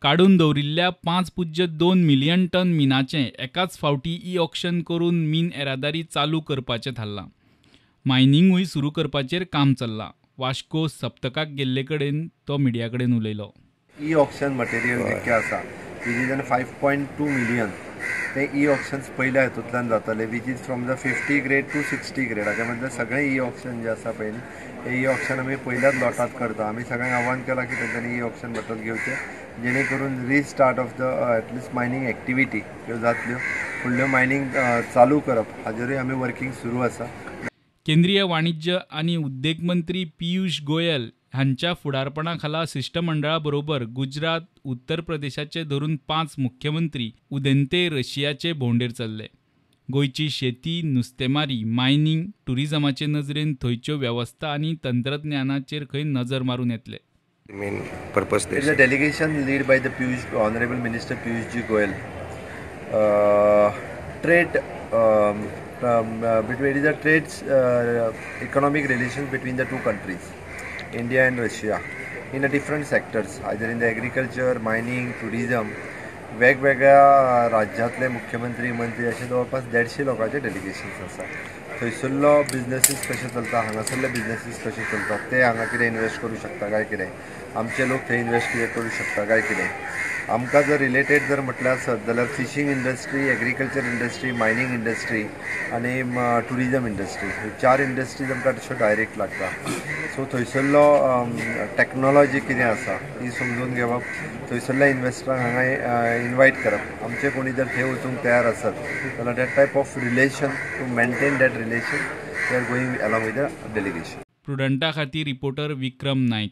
काडून दवरिल्ल्या 5.2 million ton मिनाचें एकाच फावटी ई ऑक्शन करून मीन येरादारी चालू करपाचें थारलां. मायनिंगूय सुरू करपाचेर काम चल्लां. वास्को सप्तकाक गेल्ले कडेन तो मिडिया कडेन उलयलो. ई ऑक्शन मटेरियल जितकें आसा which is an 5.2 million ते ई ऑक्शन्स पयल्या हितूंतल्यान जातले which is from the 50 grade to 60 grade. हाच्या मदलें सगळें ई ऑक्शन जें आसा पळय न्ही हे ई ऑक्शन आमी पयल्याच लॉटांत करता. आमी सगळ्यांक आव्हान केलां की तेंच्यांनी ई ऑक्शन बद्दल घेवचें जेणे करून restart of the at least mining activity ह्यो जातल्यो. फुडल्यो मायनींग चालू करप हाजेरूय आमी वर्कींग सुरू आसा. केंद्रीय वाणिज्य आनी उद्देग मंत्री पियुष गोयल हांच्या फुडारपणा खाला शिश्टमंडळा बरोबर गुजरात, उत्तर प्रदेशाचे धरून 5 मुख्यमंत्री उदेंते रशियाचे भोंवडेर चल्ले. गोंयची शेती, नुस्तेमारी, मायनिंग, टुरिझमाचे नजरेन थंयच्यो वेवस्था आनी तंत्रज्ञानाचेर खंय नजर मारून येतले. Main purpose. It's a delegation led by the Piyush, Honorable Minister Piyush G. Goyal. Trade between, it is a trade economic relations between the two countries, India and Russia, in the different sectors, either in the agriculture, mining, tourism. वेगवेगळ्या राज्यांतले मुख्यमंत्री मंत्री अशे जवळपास 150 लोकांचे डेलिगेशन्स आसा. थंयसरलो businesses कशे चलता, हांगासरले बिजनसीस कशे चलता, ते हांगा कितें इन्वेस्ट करूं शकता काय कितें, आमचे लोक थंय इन्वेस्ट कितें करूं शकता काय कितें. आमकां जर रिलेटेड जर म्हटल्यार आसत जाल्यार fishing industry, agriculture industry, mining industry आनी टुरिजम इंडस्ट्री, ह्यो 4 इंडस्ट्रीज आमकां तश्यो डायरेक्ट लागता. सो थंयसरलो टॅक्नोलॉजी कितें आसा ती समजून घेवप, थंयसरल्या इन्वेस्टरांक हांगा इनवायट करप, आमचे कोणी जर थंय वचूंक तयार आसत जाल्यार that type of relation to maintain that relation we are going along with the delegation. प्रुडंटा खातीर रिपोर्टर विक्रम नायक.